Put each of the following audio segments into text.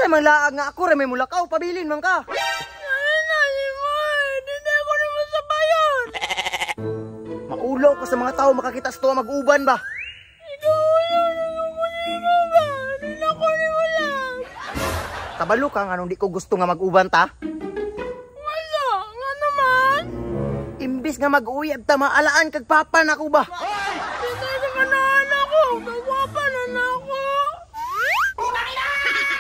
Unsay man laag nga ako ra may mulakaw, pabilin man ka. Maulaw ka sa mga tao makakita sa tuwa mag-uban ba? Kabalo ka nga nung di ko gusto nga mag-uban ta? Wala, nga naman. Imbis nga mag-uyab ta, maalaan kag papa na ko ba? Hindi ka naan ako, kagwapa na na ako.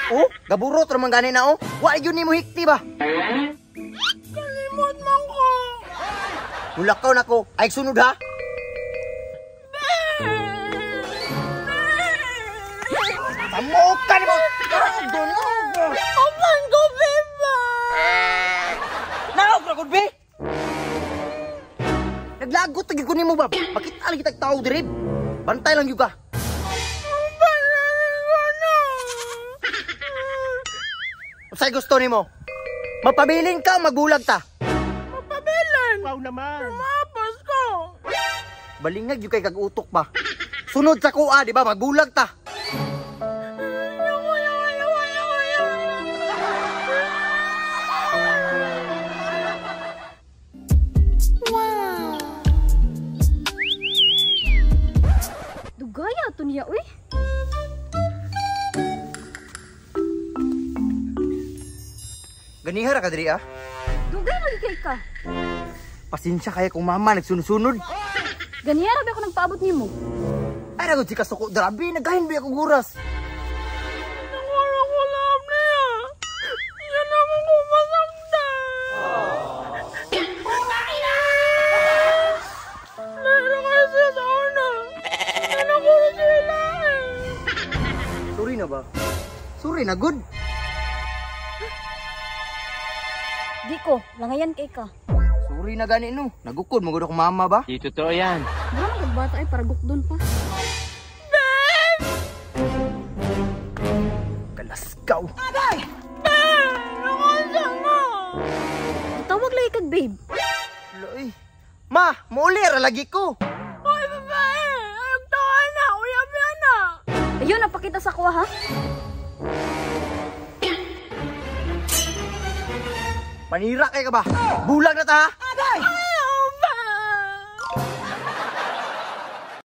Oh, gaburot ramang gani na oh. Wa gyud nimo hikti ba? Kalimot man ko. Mulakaw na ko, ay sunod ha. Tamukan mo! Open ko, beba! Naog ra gud, be! Naglagot lagi ko nimo ba? Makita lagi tag tao diri. Bantay lang gyud ka. Unsay gusto nimo? Mapabilin ka o magbulag ta? Mapabilin! Wow naman! Mapas ko! Balingag gyud kay kag utok ba? Sunod sa kuha, di ba? Magbulag ta. Dugaya to niya, uy. Ganiha ra ka diri ah. Dugay lagi kay ka. Pasensya kaya kung mama nagsunod-sunod. Ganiha ra ba ako nagpaabot nimo? Ay ra gud si kasuko grabe, nagahin ba akong oras. Nakuro ko lang niya. Yan ang kumasaktan. Meron kayo siya sa una. Nakuro sila eh. Sorry na ba? Sorry na good. Di ko, langayan kay ka. Sorry na gani no. Nagukod mo gud akong mama ba? Di totoo yan. Mura man bata ay para gukdon pa. Babe! Kalaskaw. Agay! Babe! Nakunsa mo! Tawag lagi kag babe. Loy. Ma, muuli ra lagi ko. Hoy babae! Ayog tawa na! Uyab yan na! Ayun, napakita sa kuha ha. Panira kay ka ba? Bulag na ta ha? Agay!